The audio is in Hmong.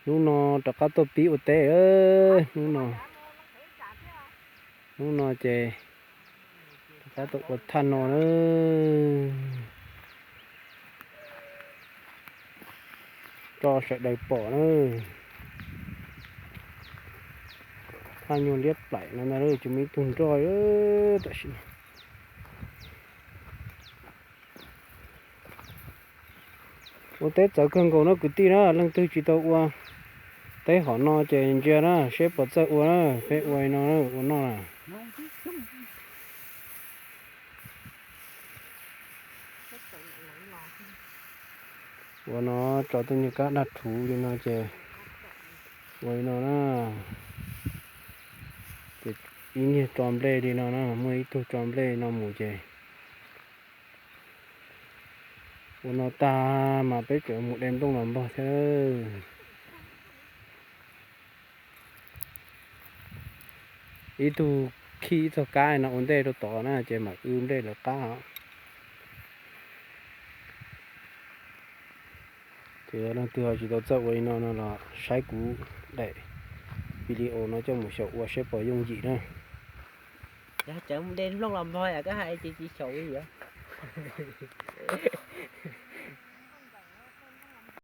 Hnub no rov qab tuaj pib ua teb, hnub no, hnub no ces rov qab tuaj ua thaj no na, tso sawv daws pom na. Thaj nyuag liab plaim no ntag, tsis muaj ib tug nroj tam sim no. Ua teb txawv kawg nkaus no kwv tij na, leej twg tsis tau ua teb hom no ces ntsia na seb puas txawj ua na, peb ua no ua noj na. Ua no tso tej nyuag kab daj rhuv li no ces ua li no na. Ces ib niag tso nplej li no na, muaj ib tug tso nplej no mus ces ua no tag mas peb tseem mus de nplooj los npog thiab. Ib tug khij ib txoj kab no ua ntej rau tod na ces mam w nplej lawv qab os. Ces yog leej twg ho tsis tau txawj ua li no no los saib kuv daim video no coj mus xyaum ua seb puas yooj yim na. Yog tseem mus de nplooj los npog yom, koj hais ces tsis xyaum li os.